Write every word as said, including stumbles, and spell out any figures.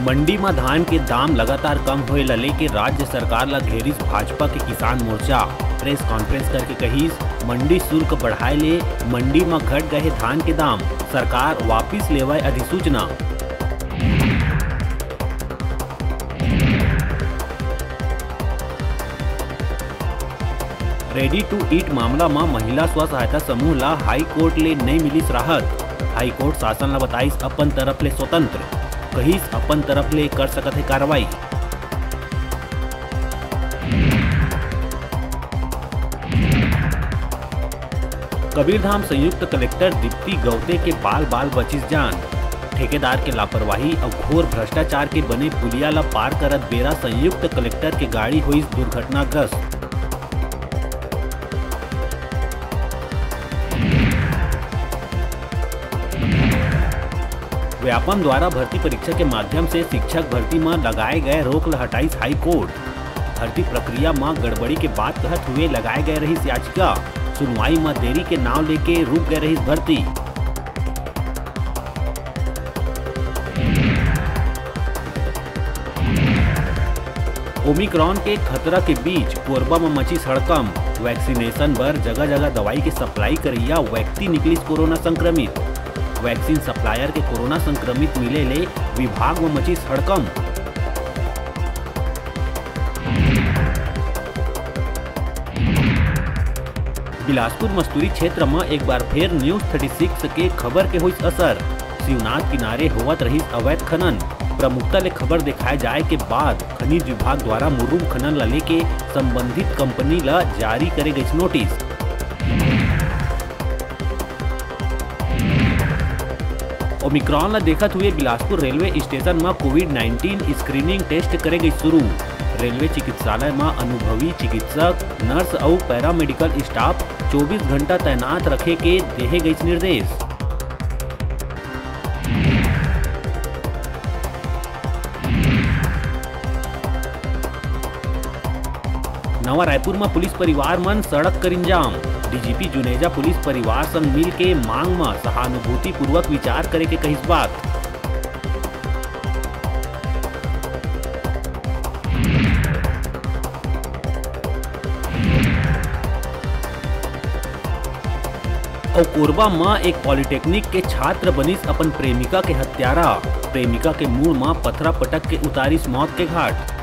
मंडी म धान के दाम लगातार कम होए ल लेके राज्य सरकार ल घेरिस भाजपा के किसान मोर्चा। प्रेस कॉन्फ्रेंस करके कहिस, मंडी शुल्क बढ़ाए ले मंडी म घट गए हे धान के दाम, सरकार वापिस लेवय अधिसूचना। Ready to eat मामला म महिला स्व सहायता समूह ला हाई कोर्ट ले नइ मिलिस राहत। हाई कोर्ट शासन ला बताइस अपन तरफ ले स्वतंत्र, कहिस अपन तरफ ले कर सकत हे कार्रवाई। कबीरधाम संयुक्त कलेक्टर दीप्ति गौते के बाल बाल बचिस जान। ठेकेदार के लापरवाही अउ घोर भ्रष्टाचार के बने पुलिया ला पार करत बेरा संयुक्त कलेक्टर के गाड़ी होइस दुर्घटनाग्रस्त। व्यापम द्वारा भर्ती परीक्षा के माध्यम से शिक्षक भर्ती म लगाए गए रोक ल हटाइस हाई कोर्ट। भर्ती प्रक्रिया म गड़बड़ी के बात कहत हुए लगाए गए रहिस याचिका। सुनवाई म देरी के नाव लेके रुक गए रहिस भर्ती। ओमिक्रॉन के खतरा के बीच कोरबा म मचिस हड़कंप। वैक्सीनेशन बर जगह-जगह दवाई के सप्लाई करइया व्यक्ति निकलिस कोरोना संक्रमित। वैक्सीन सप्लायर के कोरोना संक्रमित मिले ले विभाग म मचिस हड़कंप। बिलासपुर मस्तूरी क्षेत्र म एक बार फेर न्यूज थर्टी सिक्स के खबर के होइस असर। शिवनाथ किनारे होवत रहिस अवैध खनन। प्रमुखता ले खबर देखाए जाए के बाद खनिज विभाग द्वारा मुरुम खनन ला लेके संबंधित कंपनी ला जारी करे गइस नोटिस। ओमिक्रॉन ला देखत हुए बिलासपुर रेलवे स्टेशन म कोविड नाइनटीन स्क्रीनिंग टेस्ट करे गइस शुरू। रेलवे चिकित्सालय म अनुभवी चिकित्सक, नर्स अउ पैरामेडिकल स्टाफ चौबीस घंटा तैनात रखे के देहे गइस निर्देश। नवा रायपुर म पुलिस परिवार मन सड़क करिन जाम। डीजीपी जुनेजा पुलिस परिवार संग मिल के मांग म सहानुभूतिपूर्वक विचार करे के कहिस बात। अउ कोरबा म एक पॉलिटेक्निक के छात्र बनिस अपन प्रेमिका के हत्यारा। प्रेमिका के मुड़ म पथरा पटक के उतारिस मौत के घाट।